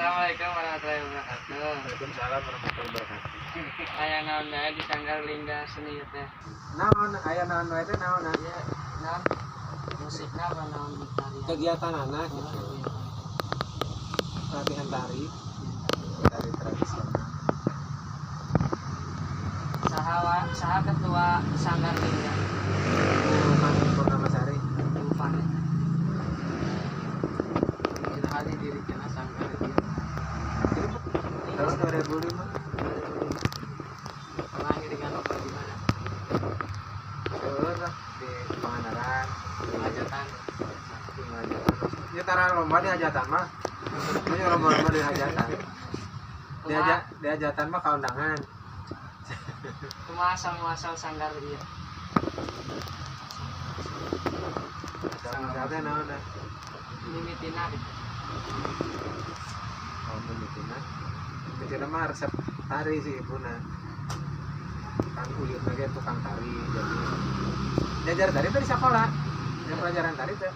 Assalamualaikum warahmatullahi wabarakatuh. Waalaikumsalam warahmatullahi wabarakatuh. Aya naon wae di Sanggar Lingga Seni teh? Naon aya naon wae teh, naon? Iya, naon musikna apa naon tarian? Kegiatan anak gitu. Latihan tari, tari tradisional. Saha saha ketua Sanggar Lingga? Bu Fani Purnamasari. Bu Fani. Iraha didirikeun sanggar ieu? Tahun 2005. Pernah ngiringan lomba di mana? Seueur lah, di Pangandaran. Hajatan. Di hajatan. Ya tara lomba di hajatan mah. Ini lomba-lomba di hajatan. Di hajatan mah kaundangan. Kumaha asal muasal sanggar ieu? Asal teh naon dah? Mimitina gitu. Oh, mimitina. Mimitina mah resep tari sih ibuna. Kang Uyut lagi tukang tari, jadi diajar tari dari sekolah. Yang pelajaran tari teh.